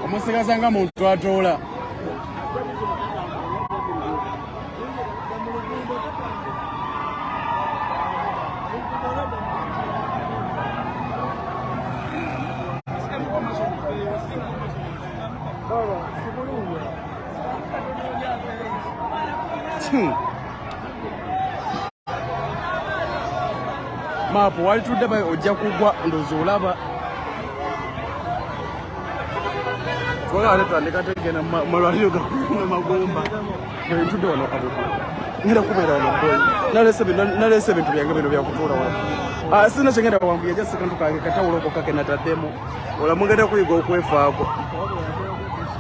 Omusigaza nga muntu atoola. Maapu walitudde bayo ojja kugwa ndozi olaba twagala tetandika tegenda malwaliro gamagumba. Ntudde wano kabugu ngenda kubeera wano boy, naleese ebintu byange bino byakutuula wano. Ah, sina kyengenda wanguya, just kantu kange katawulo kokka ke nataddemu. Olamu ngenda kuyiga okwefaako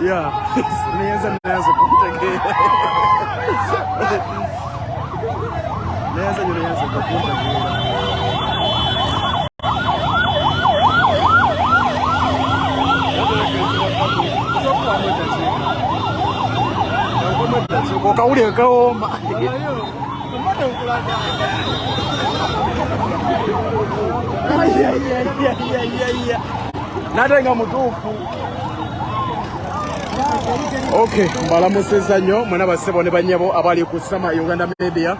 ya neyanza neyanza kuntegeera neyanza nyo neyanza kuntegeera. Okawulire kawooma. Nate nga mutuufu. Okay, mbalamusizza nnyo mwena basebo ne banyabo abali ku Sama Uganda Media.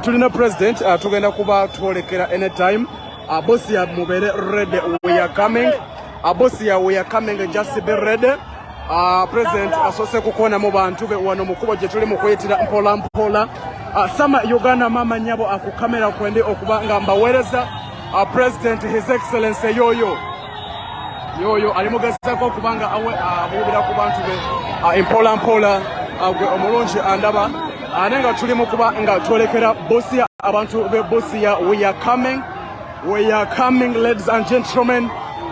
Tulina president, tugenda kuba twolekera anytime. Busia mubere ready, we are coming. Busia, we are coming, just be ready. President asoose kukoona mu bantu be wano mu kkubo gye tuli mu kuyitira mpola mpola. Sama Uganda, mama nyabo akukamera kwendi okuba nga mbaweereza. President His Excellency yoyo yoyo ali mugezaako okuba nga awe abuubira ku bantu be mpola mpola. Gwe omulungi andaba ate nga tuli mu kuba nga twolekera Busia, abantu be Busia, we are coming, we are coming, ladies and gentlemen.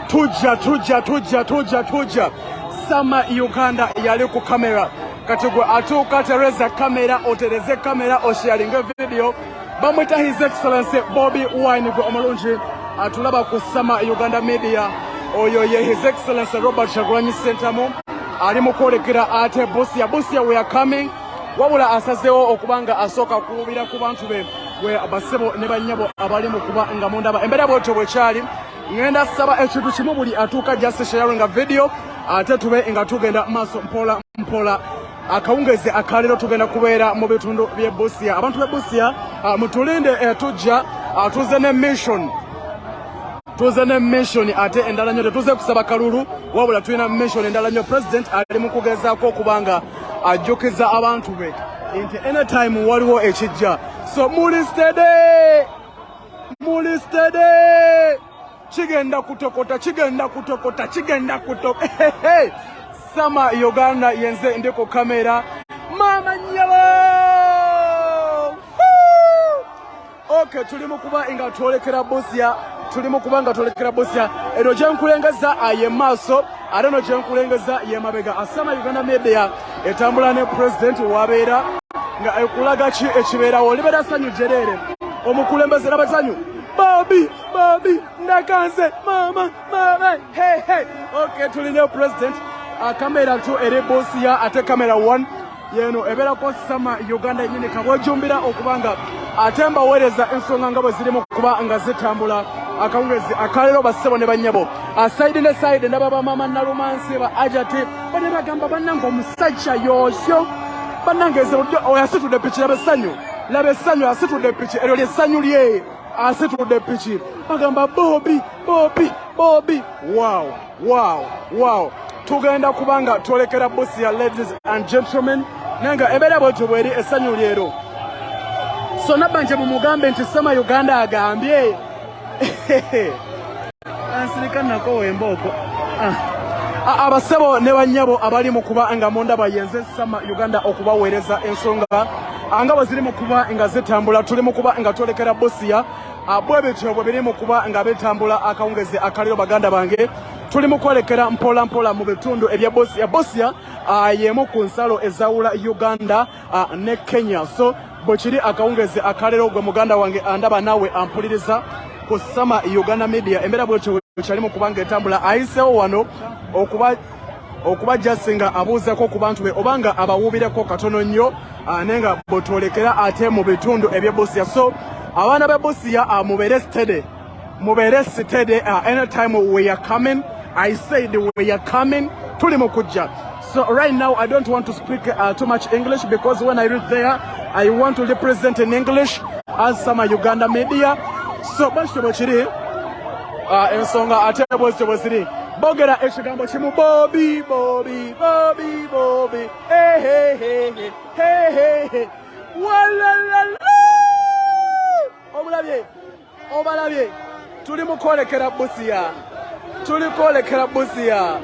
Tujja, tujja, tujja, tujja, tujja. Sama Uganda yali ku kamera. Kati gwe atuuka tereza kamera, otereze kamera, osharinge video. Bamwita His Excellency Bobi Wine. Gwe omulungi atulaba ku Sama Uganda Media, oyo ye His Excellency Robert Kyagulanyi Ssentamu ali mu kwolekera ate Busia. Busia, we are coming. Wabula asazeewo okuba nga asooka kuwubira ku bantu be. Gwe basebo ne bannyabo abali mu kuba nga mundaba, embeera bwetyo bwekyali. Ŋŋenda saba ekintu kimu, buli atuuka just sharing a video, ate tube nga tugenda maaso mpola mpola. Akawungezi akaliro tugenda kubeera mu bitundu by'e Busia. Abantu b'e Busia, mutulinde, tujja. Tuze ne mission, tuze ne mission ate endala nnyo. Tetuze kusaba kalulu, wabula tulina mission endala nnyo. President ali mu kugezaako okuba nga ajjukiza abantu be nti anytime waliwo ekijja. So muli steady, muli steady, kigenda kutokota, kigenda kutokota, kigenda kutokota. Sama Uganda yenze ndi ku kamera, mama nyabo. Okay, tuli mu kuba nga twolekera Busia, tuli mu kuba nga twolekera Busia. Eno gye nkulengeza ye maaso, ate no gye nkulengeza ye mabega. Asama Uganda Media etambula ne president wabeera nga ekulaga ki ekibeerawo. Libeera ssanyu jereere. Omukulembeze laba ssanyu. Bobi, Bobi, ndakanze, mama, mama, hey, hey. Okay, tuli ne president. Kamera 2 eri Busia, ate kamera 1 yeno ebeerako Sama Uganda yennyini kabwejumbira okuba nga ate mbaweereza ensonga nga bwe zirimu kuba nga zitambula akawungezi akaleero. Bassebo ne bannyabo, side ne side ndaba bamaama Nalumansi ba Ajati bane bagamba, "Bannange, omusajja yoyo bannange." Eze bulijjo oyo asitudde piki, laba essanyu, laba essanyu, asitudde piki, eryo lyessanyu lye, asitudde piki. Bagamba, "Bobi, Bobi, Bobi." Wow. Tugenda kubanga twolekera Busia, ladies and gentlemen, naye nga embeera bwetyo bweri, essanyu lyero. So Nabbanja mumugambe nti Sama Uganda agambye ansirika nako wembooko. Ah. Abasebo ne bannyabo abali mu kuba nga mundaba, yenze Sama Uganda okubaweereza ensonga nga bwe ziri mu kuba nga zitambula. Tuli mu kuba nga twolekera Busia. Bwe bityo bwe biri mu kuba nga bitambula akawungezi akaliro. Baganda bange, tuli mu kwolekera mpola mpola mu bitundu ebya Busia. Busia y'emu ku nsalo ezawula Uganda ne Kenya. So bwe kiri akawungezi akaliro. Gwe muganda wange andaba naawe ampuliriza ku Sama Uganda Media, embeera bwetyo. Bukyali mu kubanga etambula ayiseewo wano okuba okuba just nga abuuzako ku bantu be oba nga abawuubireko katono nnyo, naye nga bwetwolekera ate mu bitundu eby'e Busia. So abaana b'e Busia, mubeere steady, mubeere steady. Anytime we are coming, I said we are coming, tuli mu kujja. So right now I don't want to speak too much English because when I reach there I want to represent in English as Sama Uganda Media. So bwekityo bwe kiri, ensonga ate bwezityo bwe ziri. Bogera ekigambo kimu: Bobi, Bobi, Bobi, Bobi. Hey, hey, hey, hey, hey, hey, hey. Walalala, omulabye, obalabye. Tuli mu kwolekera Busia, tuli kwolekera Busia.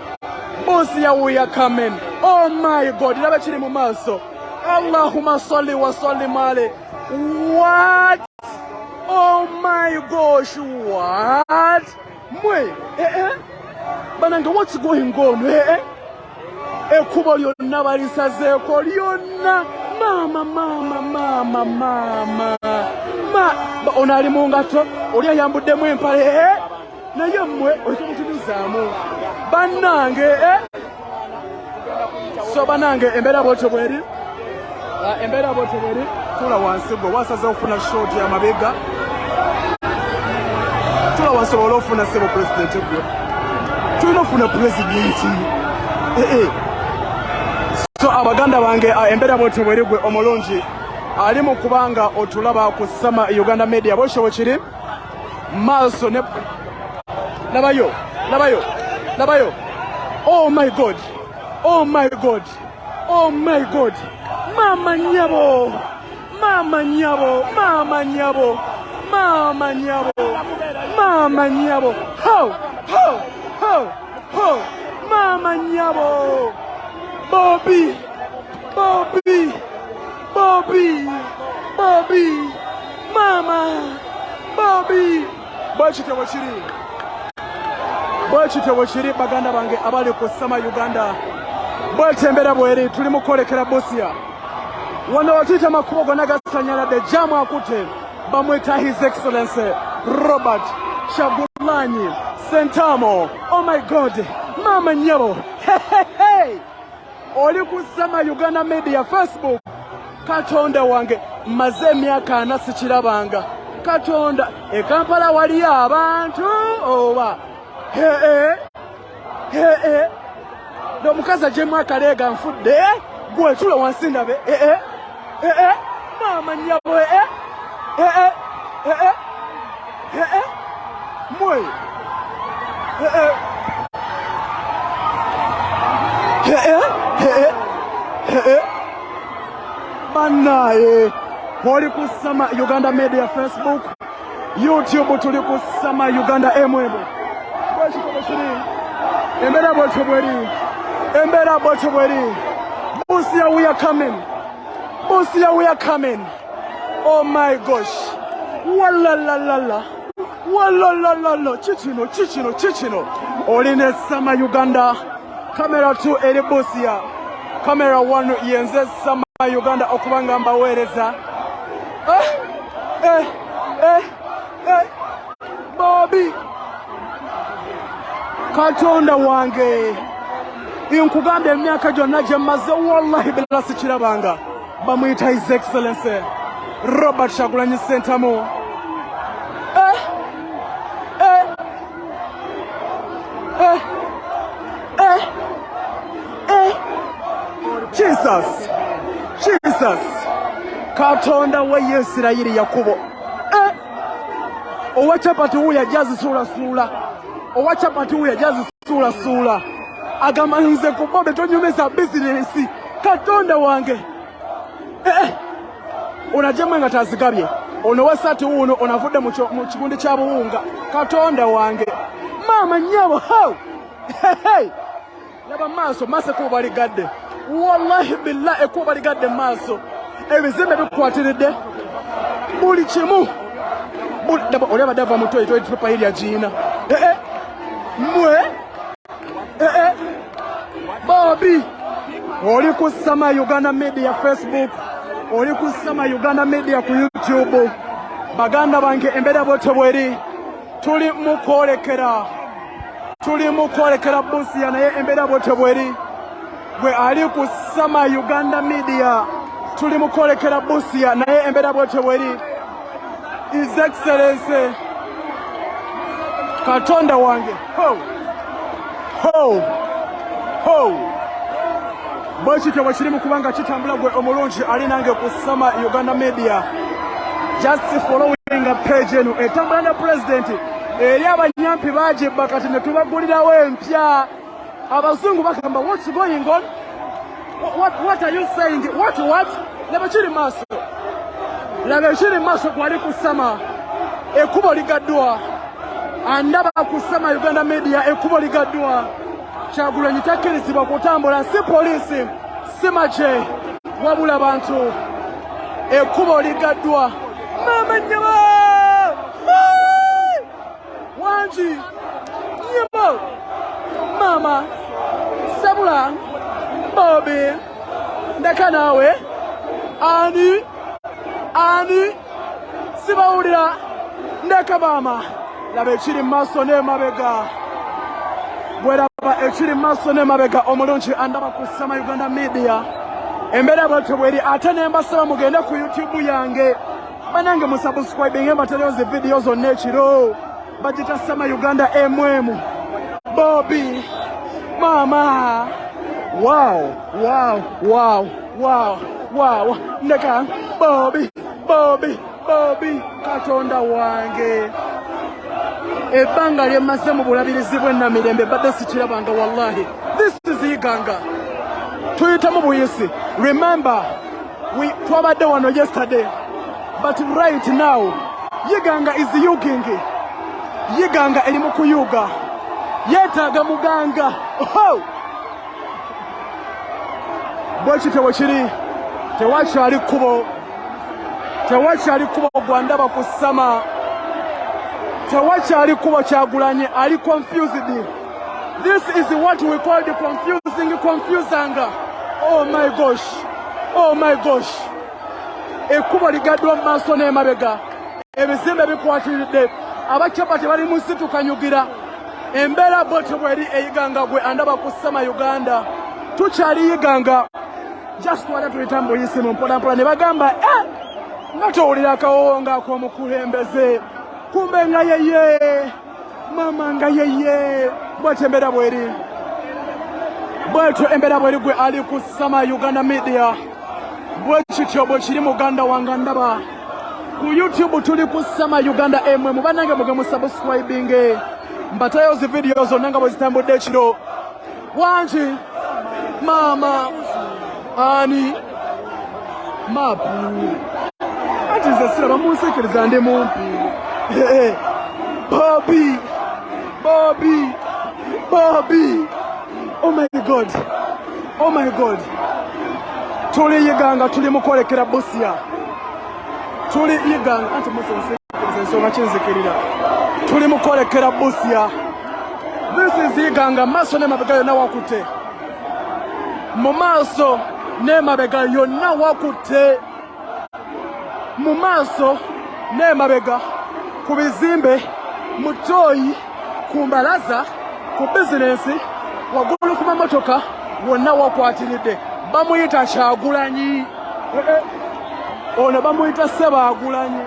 Busia, we are coming. Oh my God, laba kiri mu maaso. Allahumma salli wa sallim ale. What? Oh my gosh, what? Mwe, eh eh, banange, what's going on? Eh eh, ekkubo lyonna balisazeeko lyonna. Maama, maama, maama, maama, ma ono ali mu ngato, oli ayambuddemu empale. Eh, naye mmwe olitomutunuzaamu bannange. Eh, so bannange, embeera bwotyo bweri. Embeera bwotyo bweri. Tula wansi gwe wasaze okufuna shot y'amabega. Tula wansi olwo ofuna sebo pulezidenti. Gwe tulina ofuna pulezidenti. Eh, eh. So abaganda bange, embeera bwotyo bweri. Gwe omulungi ali mu kubanga otulaba ku Sama Uganda Media, bwekyo bwe kiri maaso ne labayo, labayo, labayo. Oh my God, oh my God, oh my God. Mama nyabo, mama nyabo, mama nyabo, mama nyabo, mama nyabo. Ho, ho, ho, ho. Mama nyabo. Bobi, Bobi, Bobi, Bobi, mama Bobi. Bwekityo bwe kiri, bwekityo bwe kiri. Baganda bange abali ku Sama Uganda, bwetyo embeera bweri. Tuli mu kwolekera Busia. Wano watuyita amakubo gonna gasanyaladde, jam akutte. Bamwita His Excellency Robert Kyagulanyi Sentamu. Oh my God, mama nyabo. Hey, oli ku Sama Uganda Media Facebook. Katonda wange, mmaze emyaka 40 sikirabanga. Katonda, e Kampala waliyo abantu oba? Hee hee, omukazi agyemu akaleega nfudde. Gwe tula wansi ndabe. Ee ee, maama nyabo. Ee ee ee ee, mwe, ee ee ee ee, bannaye. Oli ku Sama Uganda Media Facebook, YouTube, tuli ku Sama Uganda MM. Bwekito bwe kiri, embeera bwetyo bweri, embeera bwetyo bweri. Busia, we are coming. Busia, we are coming. Oh my gosh, walalalala, walalalala. Kikino, kikino, kikino. Oli ne Sama Uganda, camera 2 eri Busia, camera 1 yenze Sama Uganda okuba nga mbaweereza. Eh, eh, eh, eh. Bobi, Katonda wange, nkugambye emyaka gyonna gye mmaze, wallahi billah, sikirabanga. Bamuyita His Excellency Robert Kyagulanyi Sentamu. Eh, eh, eh, eh, eh. Jesus, Jesus, Katonda wa Isirayiri Yakubo. Eh, owa chapati wuyo ajja azisuulasuula, owa chapati wuyo ajja azisuulasuula. Agamba nze ku Bobi tonyumisa bizinensi. Katonda wange. Eh, eh. Ono ajjemu nga tazigabye. Ono wasaati wuuno, ono avudde mu kikundi kya buwunga. Katonda wange, maama nnyabo. How? Hey! Laba maaso, maaso, ekkubo baligadde. Wallahi billah, ekkubo baligadde maaso, ebizimbe bikwatiridde buli kimu. Laba oli abadde ava mu toilet, toilet paper eri agiina. Eh, eh. Mmwe, eh, eh. Bobi, oli ku Sama Uganda Media Facebook, oli ku Sama Uganda Media ku YouTube. Baganda bange, embeera bwetyo bweri. Tuli mu kwolekera Tuli mu kwolekera Busia, naye embeera bwetyo bweri. Gwe ali ku Sama Uganda Media, tuli mu kwolekera Busia, naye embeera bwetyo bweri. His Excellency, Katonda wange, ho ho ho, bwe kityo bwe kiri mu kubanga kitambula. Gwe omulungi ali nange ku Sama Uganda Media, just following a page eno etambula ne president. Eri abanyampi bagibba, kati ne tubagulirawo empya. Abazungu bagamba, "What's going on? What are you saying? What?" Laba kiri maaso, laba ekiri maaso. Gwali ku Sama, ekkubo ligaddwa. Andaba ku Sama Uganda Media, ekkubo ligaddwa. Kyagulanyi takkirizibwa kutambula, si poliisi, si magye, wabula bantu. Ekkubo ligaddwa. Maama nnyabo wangi, nnyabo, maama sabula, Bobi, ndeka naawe. Ani ani sibawulira? Ndeka maama. Laba ekiri mu maaso n'emabega. Bweraba ekiri mu maaso n'emabega. Omulungi andaba ku Sama Uganda Media, embeera bwetyo bweri. Ate ne mbasaba mugende ku YouTube yange, banange, musubscribinge, mbatereyo zi vidiyo zonna ekiro. Bagita Sama Uganda MM. Bobi, mama, wow. Ndeka Bobi, Bobi, Bobi. Katonda wange, ebbanga lye mmaze mu bulabirizi bw'ennamirembe badde sikirabanga. Wallahi, this is Iganga. Tuyitamu buyisi. Remember, we twabadde wano yesterday, but right now Iganga is yuging. Iganga eri mu kuyuga, yeetaaga muganga. Oh! Bwe kityo bwe kiri. Tewakyali kkubo, tewakyali kkubo. Gwandaba ku Sama, tewakyali kkubo. Kyagulanye ali confused. This is what we call the confusing confusanga. Oh my gosh, oh my gosh. Ekkubo ligaddwa mu maaso n'emabega, ebizimbe bikwatiridde, abacapati bali mu situkanyugira. Embeera bwetyo bweri eyiganga. Gwe andaba ku Sama Uganda, tukyali Yiganga. Just twala tuyita mu buyisi mu mpolampola ne bagamba, eh, nga towulira akawoowo ng'ak'omukulembeze, kumbe nga yeye, mama, nga yeye. Bwetyo embeera bweri, bwetyo embeera bweri. Gwe ali ku Sama Uganda Media, bwe kityo bwe kiri. Muganda wange ndaba ku YouTube, tuli ku Sama Uganda MM. Bannange, muge musubscribinge, mbatayo zi vidiyo zonna nga bwe zitambudde ekiro. Wangi, maama, ani maapu? Anti nze siraba, munsikiriza, ndi mumpi. Bobi, Bobi, Bobi, oh my God, oh my God. Tuli Yiganga, tuli mukwolekera Busia. Tuli Yiganga, anti musensikiriza ensonga kinzikirira. Tuli mukwolekera Busia. This is Iganga. Maaso n'emabega yonna wakutte, mu maaso n'emabega yonna wakutte, mu maaso n'emabega, ku bizimbe, mu ttooyi, ku mbalaza, ku bizinensi, waggulu ku mamotoka, wonna wakwatiridde. Bamuyita Kyagulanyi. Eh, eh. Ono bamuyita Sebaagulanyi.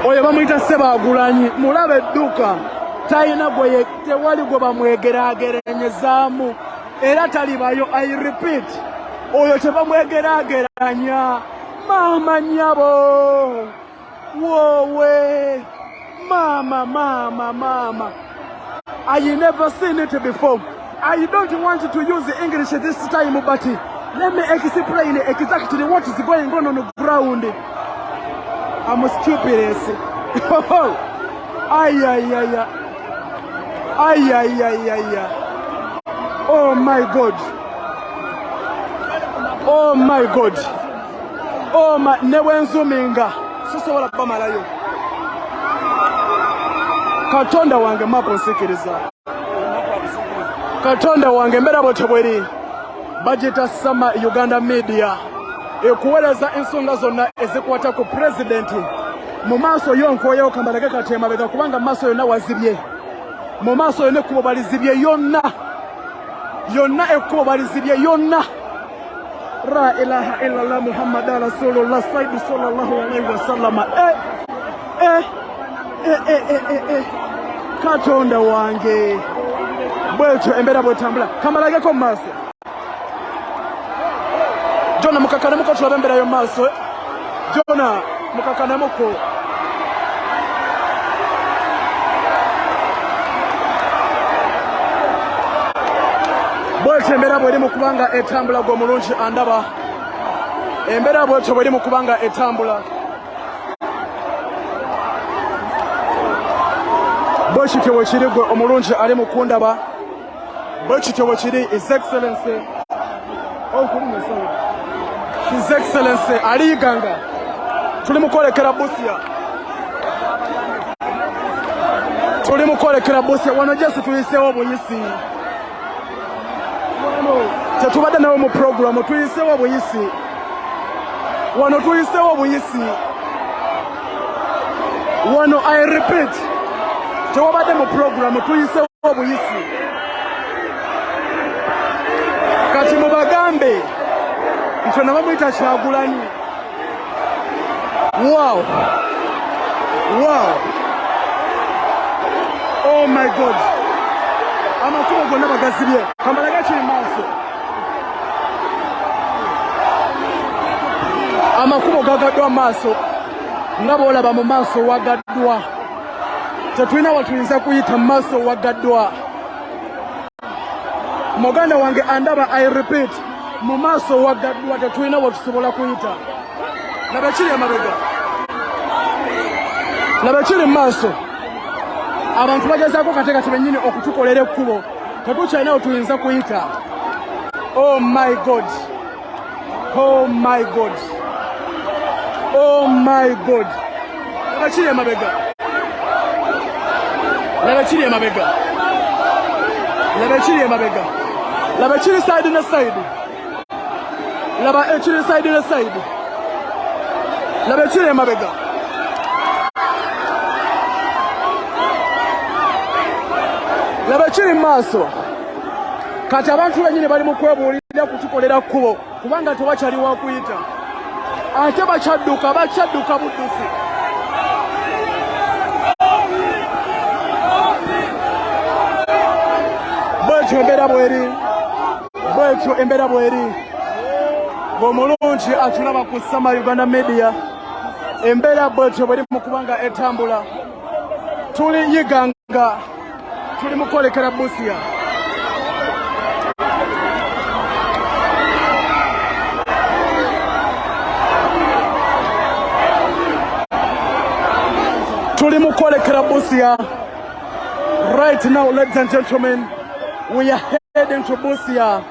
Oyo bamuyita Sebaagulanyi. Mulaba edduka, talina gwe, tewali gwe bamwegeraageranyezaamu, era talibayo. I repeat, oyo tebamwegeraageranya. Maama, nnyabo, woowe, maama, maama, maama. I never seen it before. I don't want to use English this time, but let me explain exactly what is going on on the ground. I'm stupid. Ay, ay, ay, ay. Ay, ay, ay, ay, ay. Oh my God. Oh my God. Oh my, ne bwenzuminga sisobola bamalayo. Katonda wange, mapo, nsikiriza. Katonda wange, embeera bwetyo bweri. Bagita Sama Uganda Media, ekuweereza ensonga zonna ezikwata ku pulezidenti. Mu maaso yo nkoyewo kambalage kati emabega kubanga mu maaso yonna wazibye. Mu maaso yonna ekkubo balizibye yonna. Yonna ekkubo balizibye yonna. La ilaha illallah Muhammad rasulullah saidi sallallahu alaihi wasallam. Eh, eh, eh, eh, eh, eh, eh. Katonda wange bwetyo embeera bwetambula kamalageko mu maaso Jona mukakanemuko tulabe embeera y'omu maaso Jona mukakanemuko bwetyo embeera bweri mu kubanga etambula gwe omulungi andaba embeera bwetyo bweri mu kubanga etambula bwekityo bwekiri gwe omulungi ali mu kundaba bwekityo bwekiri his excellency oh, his excellency ali Iganga tuli mukwolekera Busia tuli mukwolekera Busia wano jesu tuyiseewo buyisi tetubadde nawe mu puroguramu tuyiseewo buyisi wano tuyiseewo buyisi wano i repeat tewabadde mu puroguramu tuyiseewo buyisi kati mubagambe nti ono bamuyita kyagulanyi wow wow oh my god amakubo gonna bagazibye kamalaga kiri maaso amakubo gagaddwa maaso nga bwolaba mu maaso wagaddwa tetulina watuyinza kuyita mu maaso wagaddwa muganda wange andaba i repeat mu maaso wagaddwa tetulina wetusobola kuyita laba ekiri emabega laba ekiri mu maaso abantu bagezaako kate kati bennyini okutukolera ekkubo tetukyalina wetuyinza kuyita oh my god Oh my God. Oh my God. Laba kiri emabega. Laba kiri emabega. Laba kiri emabega. Laba kiri side ne side. Laba ekiri side ne side. Laba kiri emabega. Laba kiri mu maaso. Kati abantu benyini bali mu kwebuulira kutukolera kkubo kubanga tewakyali wakuyita ate bakyadduka bakyadduka buddusi bwetyo embeera bweri bwetyo embeera bweri ng'omulungi atulaba ku sama uganda media embeera bwetyo bweri mu kubanga etambula tuli yiganga tuli mu kwolekera Busia. Tuli mu kwolekera Busia. Right now, ladies and gentlemen, we are heading to Busia.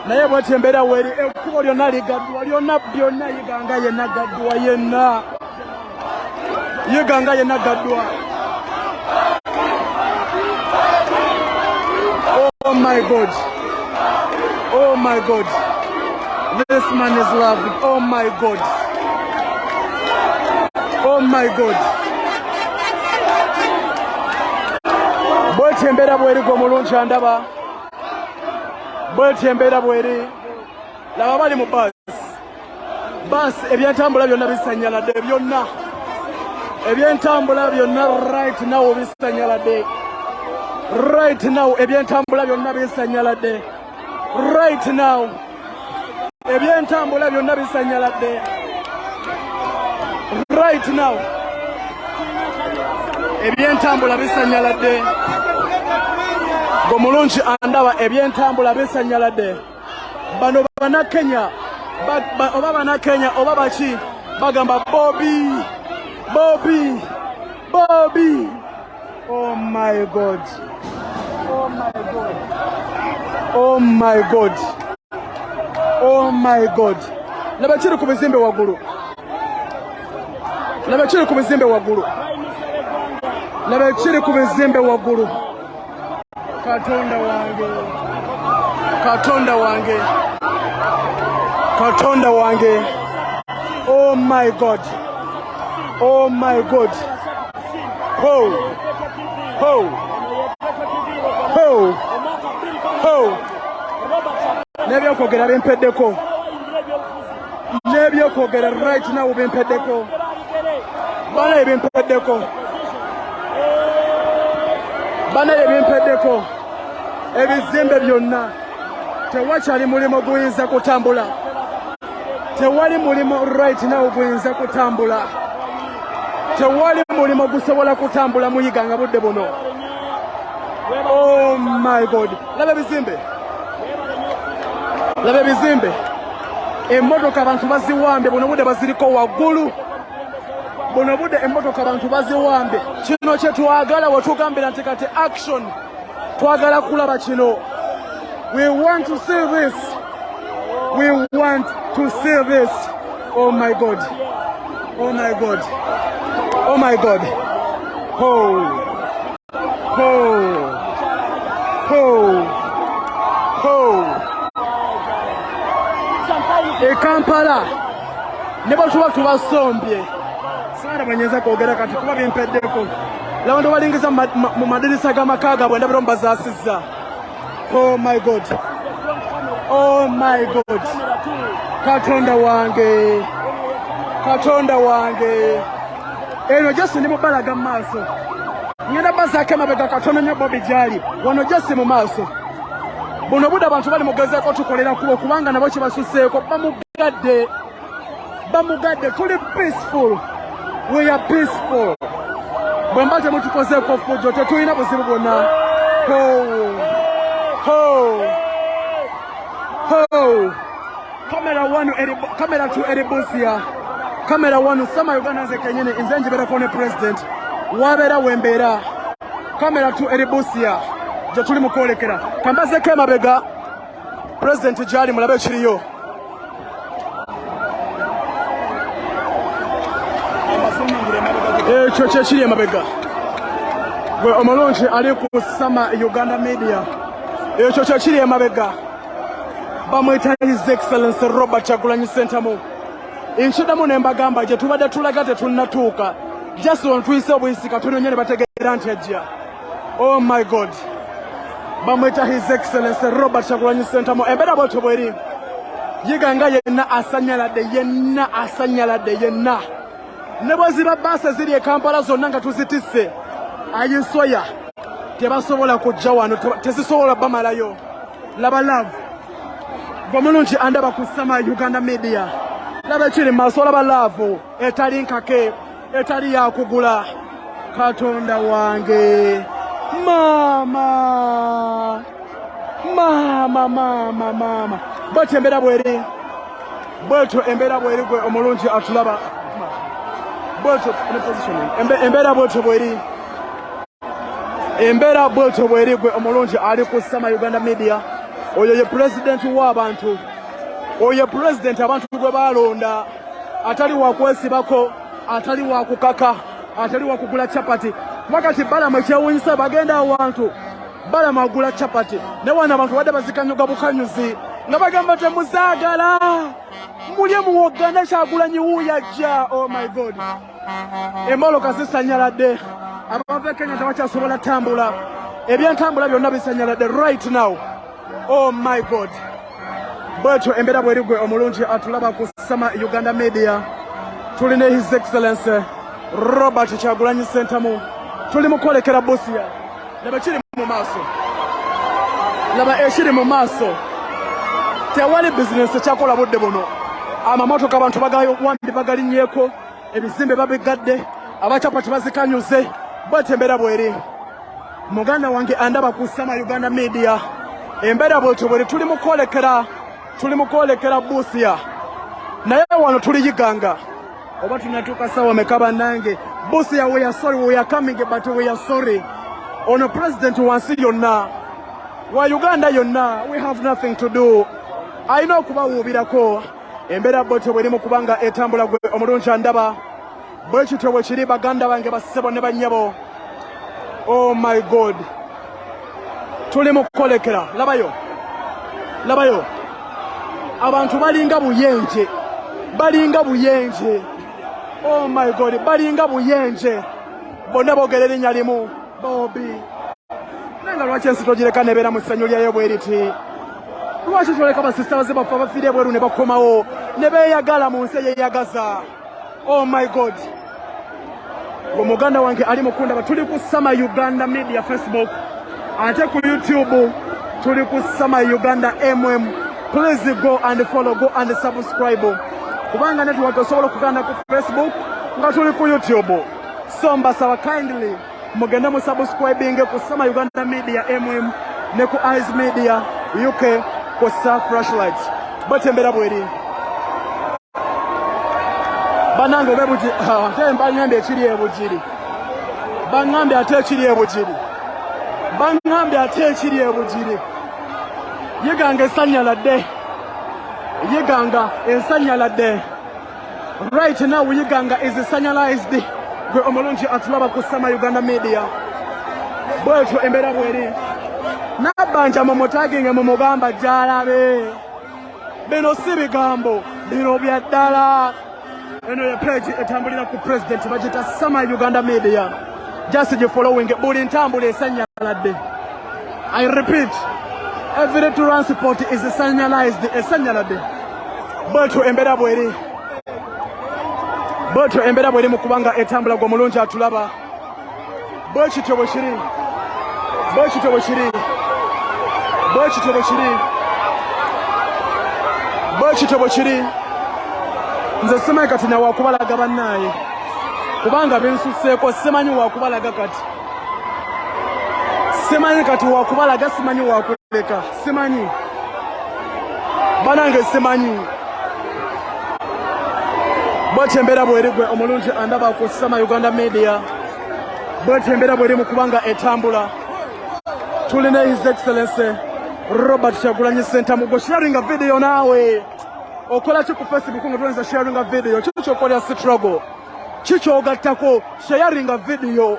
Naye bwati embeera weeri ekkubo lyonna ligaddwa lyonna byonna yiganga yenna gaddwa yenna Yiganga yenna gaddwa. Oh my God. Oh my God. This man is loved. Oh my God. Oh my God. Bwetyo embeera bweri gwe omulungi andaba. Bwetyo embeera bweri. Laba bali mu bus. Bus ebyentambula byonna bisanyaladde byonna. Ebyentambula byonna right now bisanyaladde. Right now ebyentambula byonna bisanyaladde. Right now ebyentambula byonna bisanyaladde. Right now ebyentambula bisanyaladde. Gomulungi andaba ebyentambula bisanyaladde. Bano bana Kenya oba bana Kenya oba baki bagamba Bobi Bobi Bobi. Oh my God. Oh my God. Oh my God. Oh my God. Laba kiri ku bizimbe waggulu. Laba kiri ku bizimbe waggulu. Laba kiri ku bizimbe waggulu. Katonda wange. Katonda wange. Katonda wange. Oh my God. Oh my God. Ho. Ho. Ho. Ho. N'ebyokwogera bimpeddeko. N'ebyokwogera right now bimpeddeko. Bana ebimpeddeko. Bana ebimpeddeko. Ebizimbe byonna tewakyali mulimu guyinza kutambula. Tewali mulimu right now guyinza kutambula. Tewali mulimu gusobola kutambula muyiga nga budde buno. Oh my God. Laba ebizimbe. Laba ebizimbe. Emmotoka abantu baziwambye buno budde baziriko waggulu. Buno budde emmotoka abantu baziwambye. Kino kye twagala we tugambira nti kati action. Twagala kulaba kino. We want to see this. We want to see this. Oh my God. Oh my God. Oh my God. Oh. Oh. Oh. Oh. E Kampala ne bwe tuba tubasombye saala bwenyinza kwogera kati kuba bimpeddeko laba balingiza mu madirisa g'amaka gaabwe ndabira mubazaasizza. Oh my God. Oh my God. Katonda wange. Katonda wange. Eno just ndi mubalaga mu maaso. Ngenda bazaako emabega katono nnyo Bobi gy'ali. Wano just mu maaso. Buno budde abantu bali mugezaako tukolera kubo kubanga nabo kibasuseeko bamugadde. Bamugadde tuli peaceful. We are peaceful. Bwe mba temutukozeeko ffujjo tetulina buzibu bwonna. Ho. Ho. Ho. Camera 1 eri camera 2 eri Busia. Camera 1 Sama Uganda nze kenyini nze njibeerako ne president. Wabeera wembeera. Camera 2 eri Busia. Gye tuli mu kwolekera. Kambazeeko emabega president gy'ali mulabe ekiriyo. Ekyo kyekiri emabega. Gwe omulungi ali ku Sama Uganda Media. Ekyo kyekiri emabega. Bamwita His Excellency Robert Kyagulanyi Ssentamu. Nkiddamu ne mbagamba gye tubadde tulaga tetunnatuuka. Just ono tuyise obuyisi katono nnyo ne bategeera nti ajja. Oh my God. Bamwita His Excellency Robert Kyagulanyi Ssentamu. Embeera bwetyo bweri. Yiga nga yenna asanyaladde yenna asanyaladde yenna. Ne bwe ziba bbaasi eziri e Kampala zonna nga tuzitisse ayisoya tebasobola kujja wano tezisobola bamalayo. Laba love. Gwe mulungi andaba ku Sama Uganda Media. Laba ekiri mu maaso olaba love etali nkake etali yakugula. Katonda wange maama maama maama maama bwetyo embeera bweri bwetyo embeera bweri gwe omulungi atulaba bwetyo embeera bwetyo bweri embeera bwetyo bweri gwe omulungi ali ku Sama Uganda Media. Oyo ye pulezidenti w'abantu, oyo ye pulezidenti abantu gwe balonda, atali wakwesibako, atali wakukaka, atali wakugula chapati. Kuba kati Balamu ekyewunyisa bagenda awantu Balamu agula chapati ne wano abantu badde bazikanyuga bukanyuzi nga bagamba temuzaagala mulye muwogana Kyagulanyi wuuyo ajja. Oh my God. Emmotoka zisanyaladde, abava e Kenya tebakyasobola tambula, ebyentambula byonna bisanyaladde right now. Oh my God. Bwetyo embeera bweri gwe omulungi atulaba ku Sama Uganda Media. Tuli ne His Excellency Robert Kyagulanyi Ssentamu. Tuli mu kwolekera Busia. Laba kiri mu maaso. Laba ekiri mu maaso. Tewali bizinensi ekyakola budde buno. Amamotoka abantu bagawambye bagalinnyeeko, ebizimbe babigadde, abacapati bazikanyuze. Bwetyo embeera bweri. Muganda wange andaba ku Sama Uganda Media. Embeera bwetyo bweri tuli mu kwolekera tuli mu kwolekera Busia. Naye wano tuli Yiganga. Oba tunatuuka sawa meka bannange. Busia we are sorry, we are coming but we are sorry. Ono president wansi yonna wa Uganda yonna, we have nothing to do. Alina okubawuubirako. Embeera bwetyo bweri mu kubanga etambula gwe omulungi andaba. Bwe kityo bwe kiri baganda bange bassebo ne bannyabo. Oh my God. Tuli mu kukolekera. Labayo. Labayo. Abantu balinga buyenje. Balinga buyenje. Oh my God, balinga buyenje bonna boogera erinnya limu Bobi. Naye nga lwaki ensi togireka nebeera mu ssanyu lyayo bwe riti? Lwaki twoleka basisitazi baffe abafiira ebweru ne bakomawo ne beeyagala mu nsi eyeyagaza? Oh my God, gwe muganda wange ali mukundaba, tuli ku Sama Uganda Media Facebook, ate ku YouTube tuli ku Sama Uganda MM. Please go and follow, go and subscribe, kubanga network osobola okuganda ku Facebook nga tuli ku YouTube. So mbasaba kindly mugende mu subscribing ku Sama Uganda Media MM ne ku Eyes Media UK ku Star Flashlight. Batembera bweri banange obe bugi ate bangambye ekiri ebugiri, bangambye ate ekiri ebugiri, bangambye ate ekiri ebugiri. Yiganga esanyaladde, Yiganga ensanyaladde. Right now Yiganga is sanyalized. Gwe omulungi atulaba ku Sama Uganda Media, bwetyo embeera bweri. Nabbanja mumutaginge mumugamba gyalabe. Bino si bigambo, bino bya ddala. Eno ye page etambulira ku president, bagita Sama Uganda Media. Just gifollowing, buli ntambula esanyaladde. I repeat, every transport is sanyalized, esanyaladde. Bwetyo embeera bweri, bwetyo embeera bweri mu kubanga etambula. Gwe omulungi atulaba, bwe kityo bwe kiri, bwe kityo bwe kiri, bwe kityo bwe kiri, bwe kityo bwe kiri. Nze simanyi kati nawakubalaga bannaaye, kubanga binsuseeko. Simanyi wakubalaga kati, simanyi kati wakubalaga, simanyi wakuleka, simanyi banange, simanyi. Bwetyo embeera bweri. Gwe omulungi andaba ku Sama Uganda Media, bwetyo embeera bweri mu kubanga etambula. Tulina His Excellency Robert Kyagulanyi Ssentamu. Gwe sharinga video, naawe okola ki ku Facebook nga toyinza sharinga video? Ki kyokolera struggle? Ki kyogattako? Sharinga video,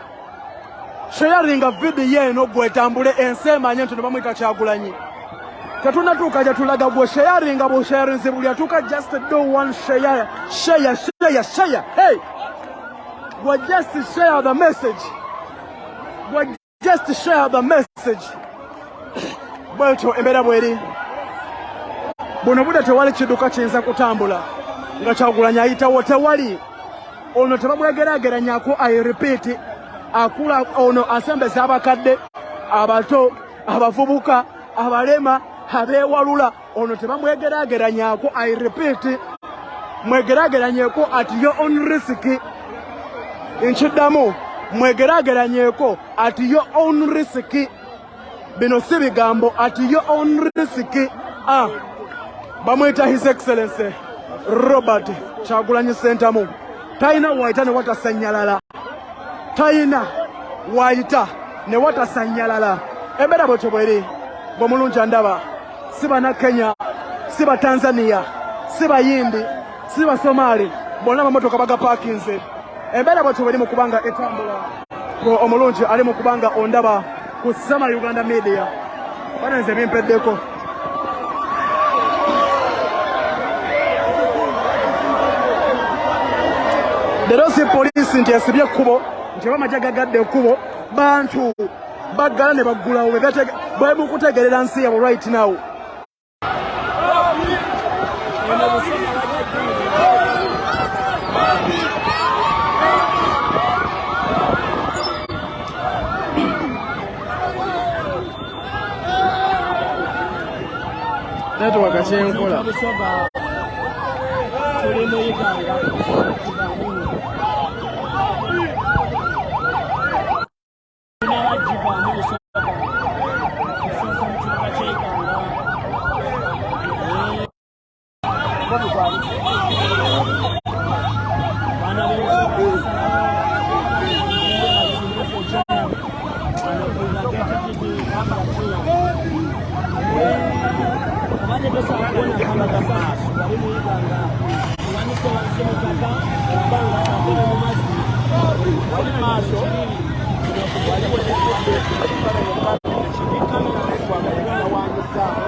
sharinga video eno gwetambule, ensi emanye nti bamwita Kyagulanyi. Tetunatuuka gye tulaga. Gwe sharinga, bwosharinze buli atuuka. Just do one share, share, share, share. Hey, gwe just share the message, gwe just share the message. Bwetyo embeera bweri. Buno budde tewali kidduka kiyinza kutambula nga Kyagulanyi ayitawo, tewali. Ono tebamwegeraageranyako. I repeat, akula ono asembeza abakadde, abato, abavubuka, abalema, abeewalula. Ono tebamwegeraageranyako. I repeat, mwegerageranyeko at your own risk. Nkiddamu, mwegerageranyeko at your own risk. Bino si bigambo, at your own risk. Ah, bamwita His Excellency Robert Kyagulanyi Ssentamu. Talina waayita ne watasanyalala, talina waayita ne watasanyalala. Embeera bwetyo bweri. Bwe mulungi andaba, si bana Kenya, si ba Tanzania, si Bayindi, si Basomaali, bonna amamotoka bagapaakinze. Embeera bwetyo bweri mu kubanga etambula. Gwe omulungi ali mu kubanga ondaba ku Sama Uganda Media, bana nze bimpeddeko. Leero si poliisi nti esibye ekkubo, nti oba amagye gagadde ekkubo, bantu baggala ne baggulawo. Bwe mukutegerera nsi yabwe right now. Network kyenkola. Busoga, tuli mu Uganda. Tunabagivaamu Busoga, kusinza mu kibuga ky'Iganga. Baana b'Ebusoga basalawo bazimbise jam wano ku Gate TV Kampala. Obadde tosobola kubona kamagasa wali mu Iganga owanise wansi mu ttaka oba nga saakene mu mazzi wali maaso waliwo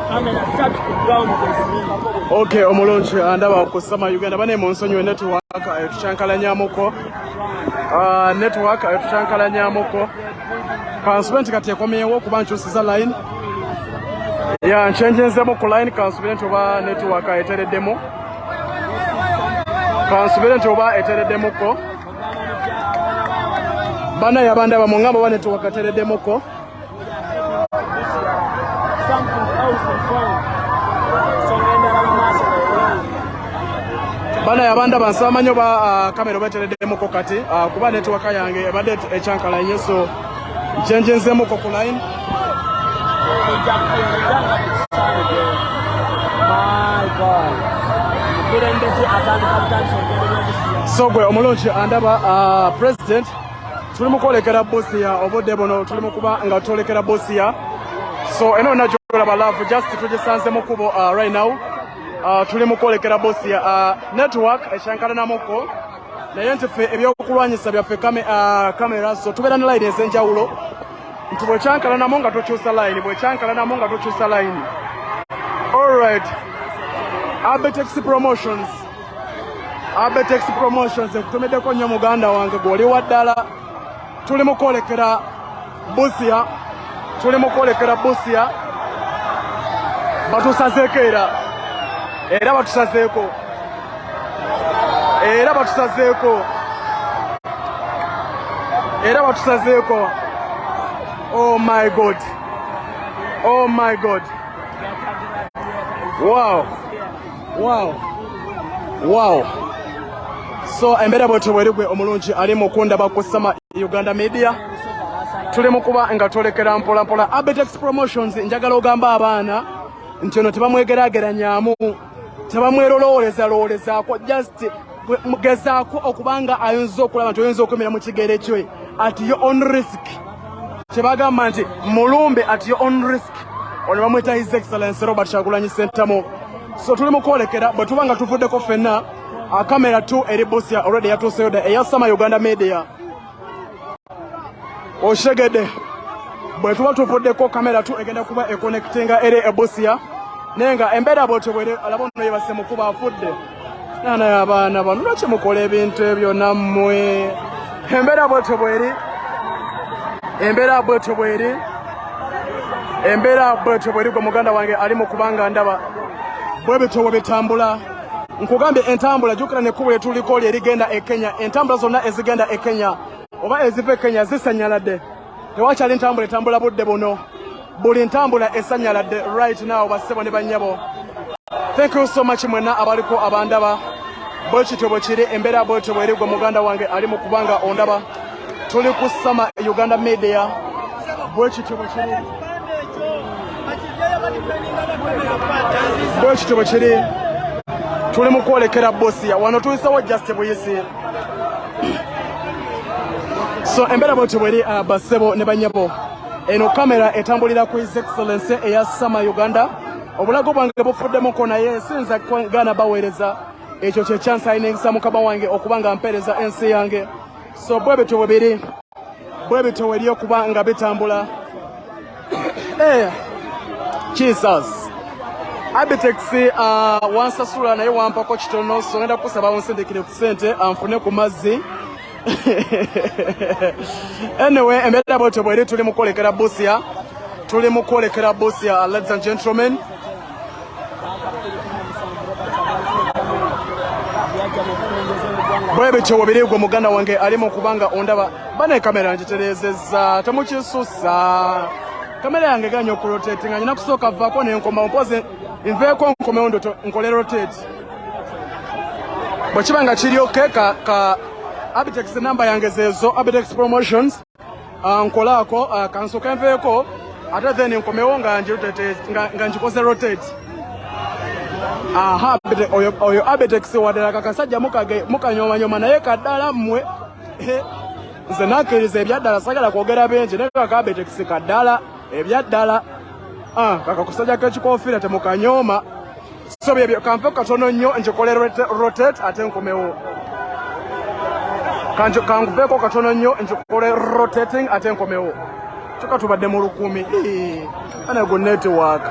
kamera 3 ku ground kweziri. Okay, omulungi andaba ku Sama Uganda bane mu nsonyiwe network etukyankalanyamuko. Network etukyankalanyamuko. Kansubire nti kati ekomyewo kuba nkyusiza line. Ya nchenjenzemu ku line, kansubire nti oba network etereddemu. Kansubire nti oba etereddemuko. Bana yabandaba mu ngamba oba network etereddemuko. Something else in front. Ensonga endala mu maaso eri. Bana yabandaba, nsaba nnyo ba kamera oba etereddemuko kati, kuba network yange ebadde ekyankalanye, so nchenjenzemuko ku line. Ejja kuweereza nga bwekisaanidde. My God. Omukulembeze atandika butandisa olugendo lw'obusiya. So gwe omulungi andaba, president tuli mu kwolekera Busia. Obudde buno tuli mu kuba nga twolekera Busia. So eno yonna gyolaba love just tugisanze mu kkubo. Right now tuli mu kwolekera Busia. Network ekyankalanamuko, naye nti ffe ebyokulwanyisa byaffe kamera, so tubeera ne line ez'enjawulo nti bwekyankalanamu nga tukyusa line, bwekyankalanamu nga tukyusa line. Alright, Abetex Promotions, Abetex Promotions, nkutumiddeko nnyo muganda wange gw'oli wa ddala. Tuli mu kwolekera Busia, tuli mu kwolekera Busia. Batusazeeko era, era batusazeeko, era batusazeeko, era batusazeeko. Oh my God, oh my God, wow. So embeera bwetyo bweri. Gwe omulungi ali mu kundaba ku Sama Uganda Media, tuli mu kuba nga twolekera mpolampola. Abetex Promotions, njagala ogamba abaana nti ono tebamwegeraageranyamu, tebamwerolowoolezalowoolezaako, just gezaako okubanga ayinza okulaba nti oyinza okwemera mu kigere kye at your own risk. Kyebagamba nti mulumbe at your own risk. Ono bamweta His Excellence Robert Kyagulanyi Sentamu. So tuli mu kwolekera. Bwe tuba nga tuvuddeko ffenna, kamera 2 eri Busia already yatuuseyo dda, eya Sama Uganda Media. Oshegedde? Bwe tuba tuvuddeko, kamera 2 egenda kuba econnectinga eri e Busia, naye nga embeera bwetyo bwere. Alaba ono yebase mukuba afudde. Naye abaana bano, lwaki mukola ebintu ebyo nammwe? Embeera bwetyo bweri, embeera bwetyo bweri, embeera bwetyo bweri. Gwe muganda wange ali mu kubanga ndaba, bwe bityo bwe bitambula. Nkugambye entambula, jjukira nekkubo lyetuliko lye erigenda e Kenya. Entambula zonna ezigenda e Kenya oba eziva e Kenya zisanyaladde. Tewakyali ntambula etambula budde buno, buli ntambula esanyaladde right now. Bassebo ne bannyabo, thank you so much mwenna abaliko abandaba. Bwe kityo bwe kiri, embeera bwetyo bweri. Gwe muganda wange ali mu kubanga ondaba, tuli ku Sama Uganda Media. Bwe kityo bwe kiri, bwe kityo bwe kiri. Tuli mu kwolekera Busia. Wano tuyisewo just buyisi. So embeera bwetyo bweri, bassebo ne bannyabo. Eno kamera etambulira ku His Excellence eya Sama Uganda. Obulago bwange bufuddemuko, naye sinza gaana baweereza. Ekyo kyekyansayiningisa mukama wange okuba nga mpeereza ensi yange. So bwe bityo bwe biri, bwe bityo weri okuba nga bitambula. Jesus, Abitex, wansasula naye wampako kitono, so ngenda kusaba onsindikire ku sente anfune ku mazzi. Anyway, embeera bwetyo bweri. Tuli mu kwolekera Busia, tuli mu kwolekera Busia, ladies and gentlemen. Bwe bityo bwe biri. Gwe muganda wange ali mu kubanga ondaba, bane kamera ngitereezezza, temukisusa. Kamera yange ganya okurotate nga nyina kusooka vaako nenkomawo. Mpozi nveeko nkomewo ndoto nkole rotate. Bwe kiba nga kiri okay, ka Abitex, namba yange zeezo, Abitex Promotions. Nkolaako, kansooke nveeko ate then nkomewo nga ngirotate, nga ngikoze rotate. Aha, oyo Abitex waddala kakasajja mukanyomanyoma naye kaddala mmwe. Nze nakkiriza ebyaddala, sagala kwogera bingi, naye kaka Abitex kaddala ebyaddala. Ah, kakakusajja k'ekikofiira temukanyooma. So byebyo, kanve katono nnyo nkikole rotate ate nkomewo. Kankuveeko katono nnyo nkikole rotating ate nkomewo. Kyokka tubadde mu 1000. Ane gu network.